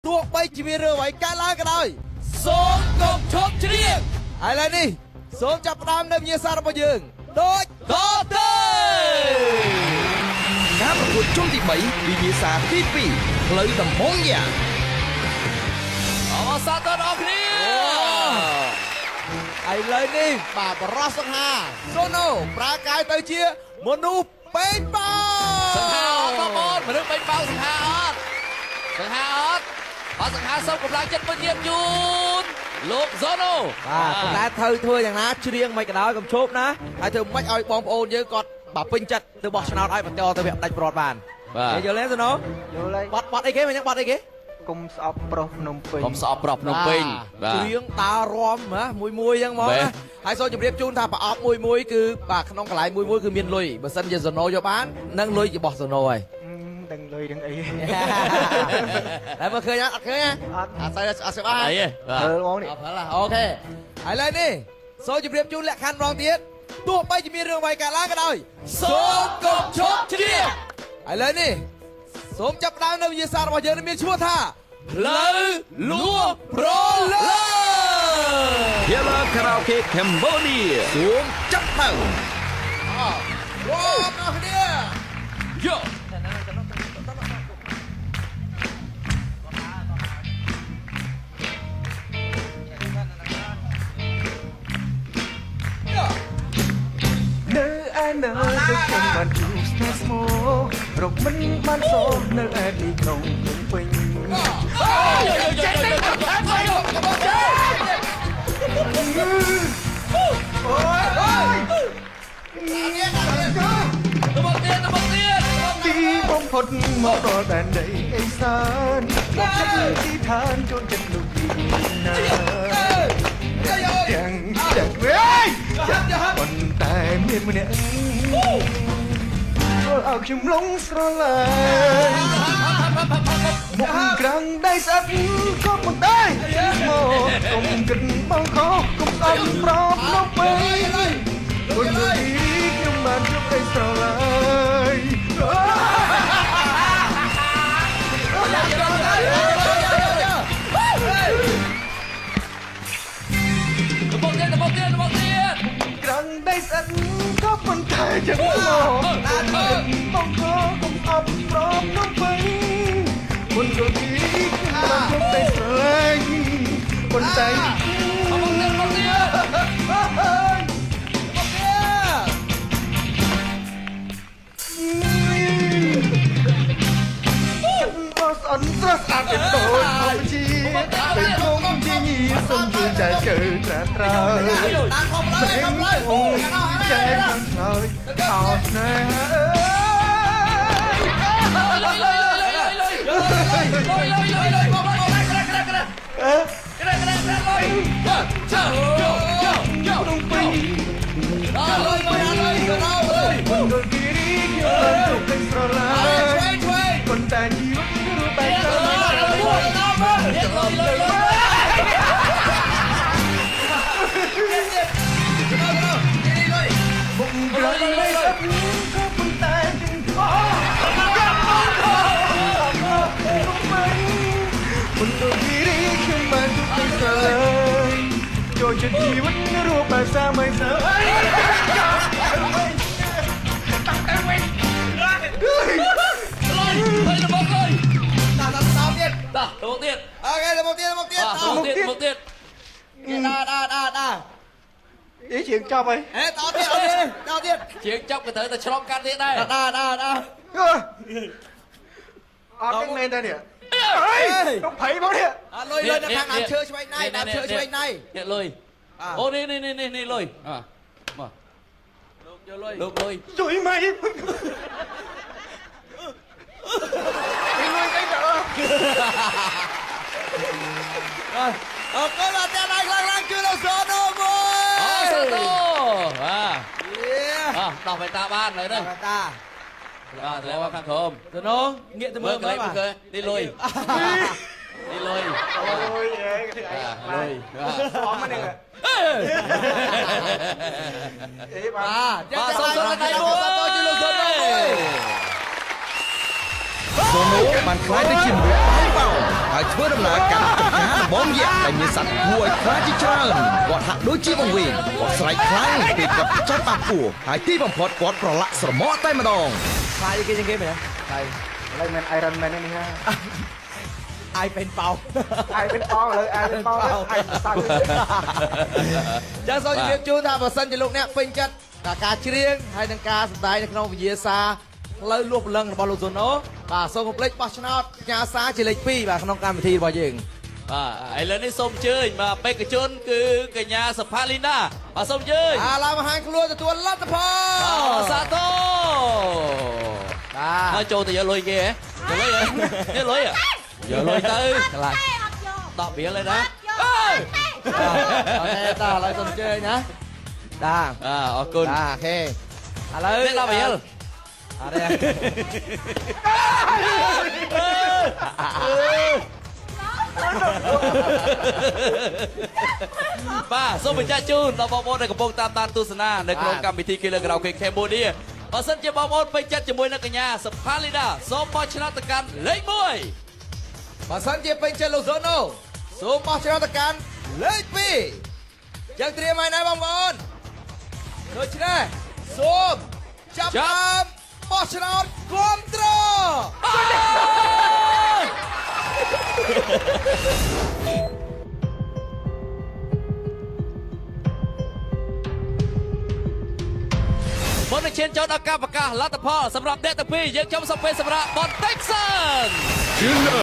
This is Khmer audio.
ទោះបីជាមានរឿងអ្វីកើតឡើងក៏ដោយ សូមកុំឈប់ច្រៀង ឥឡូវនេះសូមចាប់ផ្ដើមនៅវិញ្ញាសារបស់យើងដូច តទៅ ការប្រកួតជុំទី3វិញ្ញាសាទី2ផ្លូវដំបងយ៉ា អរសាទរដល់គ្នា ឥឡូវនេះបាទបរោះសង្ហាសូណូប្រាកាយទៅជាមនុស្សពេញបោ សង្ហាអត់បងប្អូនមនុស្សពេញបោសង្ហាអត់សង្ហាអត់បាទសង្ហាសូមកម្លាំងចិត្តមួយទៀតជូនលោកហ្សូណូ បាទប៉ុន្តែត្រូវធ្វើយ៉ាងណាច្រៀងមិនក៏ដោយកុំឈប់ណាហើយធ្វើមិនឲ្យបងប្អូនយើងគាត់បាទពេញចិត្តទៅបោះឆ្នោតឲ្យបន្តទៅវគ្គផ្ដាច់ប្រត់បាន បាទ យល់ទេសូណូ យល់ហើយ បាត់បាត់អីគេមិនហ្នឹងបាត់អីគេ កុំស្អប់ប្រុសភ្នំពេញ កុំស្អប់ប្រុសភ្នំពេញបាទ ច្រៀងដើររំហ៎មួយមួយអញ្ចឹងហ្មងណា បាទ ហើយសូមជម្រាបជូនថាប្រអប់មួយមួយគឺបាទក្នុងកន្លែងមួយមួយគឺមានលុយបើសិនជាសូណូយកបាននឹងលុយរបស់សូណូហើយ ដឹងលុយដឹងអី តែមើលឃើញអត់អត់ឃើញ អត់ អត់ស្អីអត់ស្អី អីទេបាទ មើលហ្មងនេះ អត់ផលអូខេឥឡូវនេះសូមជម្រាបជូនលក្ខខណ្ឌម្ដងទៀតទោះបីជាមានរឿងអ្វីកើតឡើងក៏ដោយ សូមកុំឈប់ច្រៀង ឥឡូវនេះសូមចាប់ផ្ដើមនៅវិទ្យាសាស្ត្ររបស់យើងនេះមានឈ្មោះថា ផ្លូវលួប្រលើ Hela Karaoke Cambodia សូមចាប់ផ្ដើម រំអស់គ្នា យោ នៅឯណាទៅខ្ញុំបានជួបស្នេហ៍ស្មោរកមិនបានសូមនៅឯទីក្រុងភ្នំពេញ ទៅមកទៀតទៅមកទៀត ទីបំផុតមកដល់ដែនដីអេសានមកចិត្តទីឋានជូនចិត្តលោកទីណាទាំងទាំងវិញទាំងប៉ុន្តែមានម្នាក់ធ្វើឲ្យខ្ញុំលងស្រឡាញ់ មុខក្រាំងដៃស្អិតក៏មិនដែរមកកុំគិតបងខុសកុំស្អប់ប្រោបនំពេញគុណទីខ្ញុំបានជួបឯស្រឡាញ់ ទៅមកទៀតទៅមកទៀតទៅមកទៀត ក្រាំងដៃស្អិតក៏មិនតែចឹងមកបងខុសកុំស្អប់ប្រោបនំពេញគុណទីខ្ញុំបានជួបឯស្រឡាញ់ប៉ុន្តែ មកទៀតមកទៀត ចិត្តបស្អន់ស្រស់ស្អាតទៅដូចធម្មជាតិពេលគង់ជាញីសុំជួយចែកកើត្រាត្រើ តាមខំឡើយខំឡើយ អូចែកខាងឆ្លើយអោស្នេហា លុយលុយលុយលុយលុយលុយលុយលុយលុយមកមកក្រែក្រែក្រែក្រែក្រែក្រែលុយចើយោយោយោ ក្នុងពេញ អើលុយលុយលុយទៅដល់លុយ មណ្ឌលគិរីខ្ញុំបានជួបពេញស្រឡាញ ឆ្វេងឆ្វេង ប៉ុន្តែជីវិតរូបបែបទៅ លុយលុយលុយ មុខក្រៃមិនស្អិតក៏ប៉ុន្តែจึงអូមណ្ឌលគិរីខ្ញុំបានជួបពេញស្រឡាញ់ចូលចិត្តជីវិតរូបបែបសាមញ្ញសើ លុយលុយមកលុយ តាមតាមទៀត តោះទៅមកទៀត អូខេទៅមកទៀតមកទៀត ទៅមកទៀតមកទៀត ដាដាដាដា អីជាងចប់ហើយ អេតទៀតអត់ទៀតតទៀត ជាងចប់ក៏ត្រូវតែឆ្លងកាត់ទៀតដែរ ដាដាដា អត់ទេមែនទេនេះអើយខ្ញុំភ័យមកនេះ អត់លុយលុយនៅខាងដើមឈើឆ្វេងណៃដើមឈើឆ្វេងណៃ នេះលុយអូនេះនេះនេះនេះលុយអមក លោកយកលុយ លោកលុយ ជួយម៉ៃលុយអីដល់ អរគុណអរគុណឡើងឡើងឡើងជួយលោកសូណូមួយ អូសូណូបាទ យេ អដោះបៃតាបានហើយទៅ តា បាទទៅមកខាងក្រោម សូណូងាកទៅមើ មើល លមើល កន្លែងមើលនេះលុយនេះលុយ អូយអេធ្វើអី លុយ អមហ្នឹងអេបាទ បាទសូមសូមដៃមួយជួយលោកសូណូមួយ សូណូបានក្លាយទៅជាមនុស្ស ប៉ោងហើយធ្វើដំណើរកាន់ចំការដំបងយក្សដែលមានសត្វគួរឲ្យខ្លាចជាច្រើនគាត់ហាក់ដូចជាវង្វេងគាត់ស្រែកខ្លាំងពេលគាត់ចាប់ប៉ះពោះហើយទីបំផុតគាត់ប្រឡាក់ស្រមកតែម្ដង ខ្លាចគេជាងគេមែនទេ ឥឡូវមិន Iron Man នេះណា អាយពេនប៉ោ អាយเป็นប៉ោឥឡូវអាយเป็นប៉ោអាយសាច់ ចឹងសូមជម្រាបជូនថាបើសិនជាលោកអ្នកពេញចិត្តដល់ការច្រៀងហើយនឹងការសម្ដែងនៅក្នុងវិញ្ញាសាផ្លូវលួសព្រលឹងរបស់លោកហ្សូណូបាទសូមកុំភ្លេចបោះឆ្នោតផ្ញើសារជាលេខ2បាទក្នុងកម្មវិធីរបស់យើង បាទឥឡូវនេះសូមអញ្ជើញបាទបេក្ខជនគឺកញ្ញាសុផាលីណាបាទសូមអញ្ជើញ អាឡាមហាញខ្លួនទទួលលទ្ធផល សាទរ បាទ ហើយចូលទៅយកលុយគេហ៎យកលុយហ៎យកលុយហ៎យកលុយទៅ ឆ្លាញ់ អត់យក 10រៀលឯណា អត់យក អើយ អូខេតោះឥឡូវសូមអញ្ជើញណាបាទ អាអរគុណ បាទអូខេឥឡូវ នេះ10រៀល អត់ទេ បាទសូមបញ្ជាក់ជូនដល់បងប្អូនដែលកំពុងតាមដានទស្សនានៅក្នុងកម្មវិធី Killer Karaoke Cambodia បើសិនជាបងប្អូនពេញចិត្តជាមួយនឹងកញ្ញាសុផាលីដាសូមបោះឆ្នោតទៅកាន់លេខ1 បើសិនជាពេញចិត្តលោកហ្សូណូសូមបោះឆ្នោតទៅកាន់លេខ2ចឹងត្រៀមហើយណាបងប្អូនដូច្នេះសូមចាប់ ចាប់ ដើមបោះឆ្នោតគាំទ្រ មុននឹងឈានចូលដល់ការប្រកាសលទ្ធផលសម្រាប់អ្នកទាំងពីរយើងខ្ញុំសូមពេលសម្រាប់បន្តិចសិន Killer